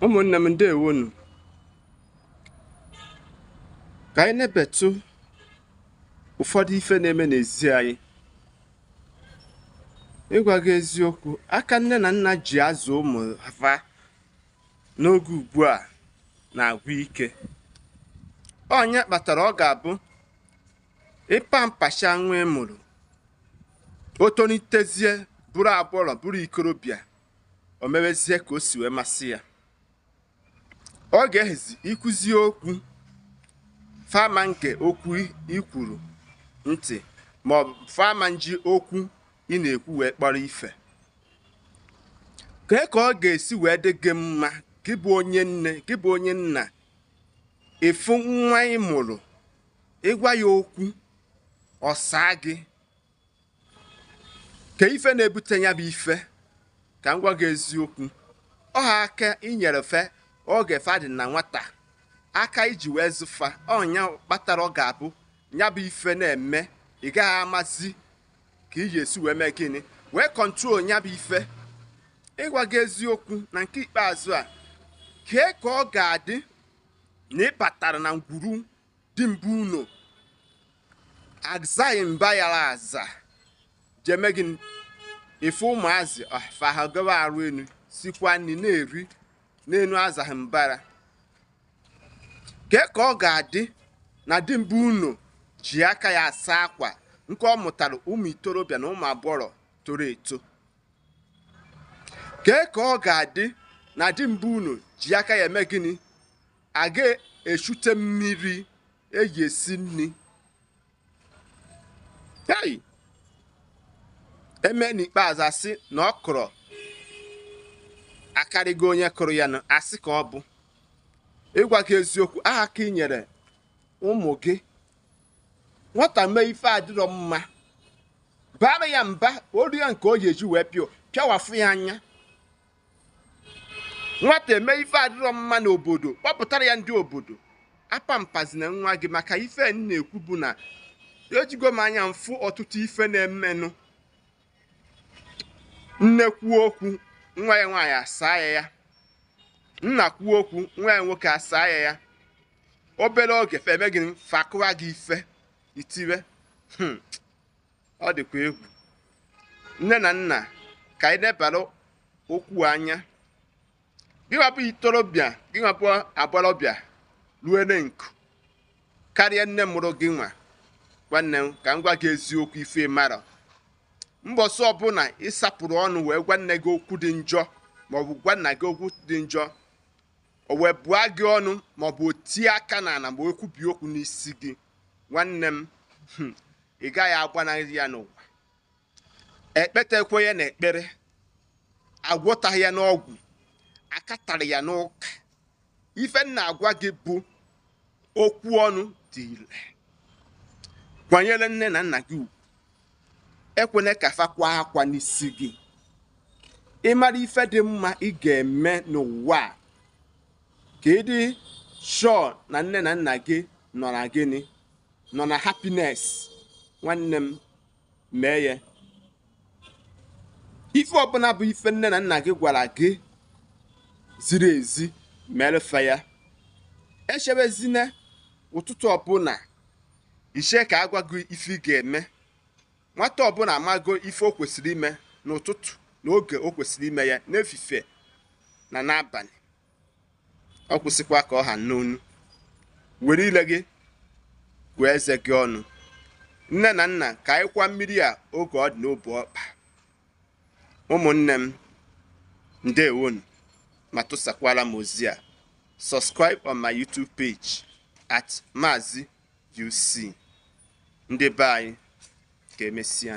Ụmụnne m, ndewonu. Ka anyị nebetụ ụfọdụ ife na-eme n'ezi anyị. Ịgwa gị eziokwu, aka nne na nna ji azụ ụmụ fa n'oge ugbu a na-agwụ ike. Ọ nya kpatara ọ ga-abụ ịpa mpacha nwa ị mụrụ, o tolitezie bụrụ agbọrọ, bụrụ ikorobịa, o mewezie ka o si wee masị ya. Ọ ga-ehezi ikwuzi okwu fama nke okwu ikwuru ntị, ma ọ bụ fama nji okwu ị na-ekwu wee kpọrọ ife. Kee ka ọ ga-esi wee dị gị mma, gị bụ onye nne, gị bụ onye nna, ịfụ nwa ị mụrụ, ịgwa ya okwu ọ saa gị? Ka ife na-ebute ya bụ ife, ka m gwa gị eziokwu, ọ ha aka inyere fe oge fa dị na nwata, aka iji wee zụfa ọnya kpatara ọ ga-abụ ya bụ ife na-eme, ị gaghị amazi ka ị ga-esi wee mee gịnị wee control ya bụ ife. Ịgwa gị eziokwu, na nke ikpeazụ a, kee ka ọ ga-adị na ị batara na ngwuru dị mbụ unu azaghị mba yara aza jeme gị ife ụmụazị fahagowa arụ enu sikwa nri na-eri n'enu azaghị mbara. Kee ka ọ ga-adị na di mbụ unu ji aka ya asa akwa nke ọ mụtara ụmụ itorobịa na ụmụ agbọghọ toro eto? Kee ka ọ ga-adị na di mbụ unu ji aka ya eme gịnị aga echute mmiri eji esi nri? Hei, eme n'ikpeazụ asị na ọ kụrụ akarịgo onye kụrụ ya nụ, asị ka ọ bụ. Ịgwa gị eziokwu, aha ka ị nyere ụmụ gị, nwata mee ife adịrọ mma, bara ya mba, olu ya nke o ji eji wee pịa pịawafụ ya anya. Nwata eme ife adịrọ mma n'obodo, kpọpụtara ya ndị obodo. Apampazina nwa gị, maka ife m na-ekwu bụ na ejigo m anya mfụ ọtụtụ ife na-emenụ. Nne kwuo okwu, nwa ya nwaanyị asaa ya ya. Nna kwuo okwu, nwa ya nwoke asaa ya ya. Obere oge fa eme gịnị, fakụwa gị ife itiwe. Ọ dịkwa egwu. Nne na nna, ka anyị nebara okwu anya. Gị nwapụ itorobịa, gị nwapụ agbọrọbịa ruere nku karịa nne mụrụ gị nwa, nwanne m, ka m gwa gị eziokwu, ife mara mbọsị ọbụla ịsapụrụ ọnụ wee gwa nne gị okwu dị njọ maọbụ gwa nna gị okwu dị njọ, o wee bụọ gị ọnụ maọbụ o tie aka n'ala ma o kwubie okwu n'isi gị, nwanne m, ị gaghị agbanarị ya n'ụwa. Ekpetekwe ya n'ekpere, agwọtaghị ya n'ọgwụ, akatara ya n'ụka. Ife m na-agwa gị bụ okwu ọnụ dị ire. Kwanyere nne na nna gị ugwu, ekwene ka fa kwa akwa n'isi gị. Ịmara ife dị mma ị ga-eme n'ụwa a ka ị dị sure na nne na nna gị nọ na gịnị, nọ na happiness, nwanne m, mee ya. Ife ọbụla bụ ife nne na nna gị gwara gị ziri ezi, merefa ya. Echebezina ụtụtụ ọbụla iche ka agwa gị ife ị ga-eme. Nwata ọbụla amago ife o kwesịrị ime n'ụtụtụ na oge o kwesịrị ime ya, n'efife na n'abalị. Ọ kwụsịkwa ka ọ ha n'onu. Were ile gị gụọ eze gị ọnụ. Nne na nna, ka anyị kwa mmiri a oge ọ dị n'obu ọkpa. Ụmụnne m, ndewonu, ma tụsakwara m ozi a. Subscribe on my YouTube page at Maazị UC. Ndị be anyị, ka emesịa.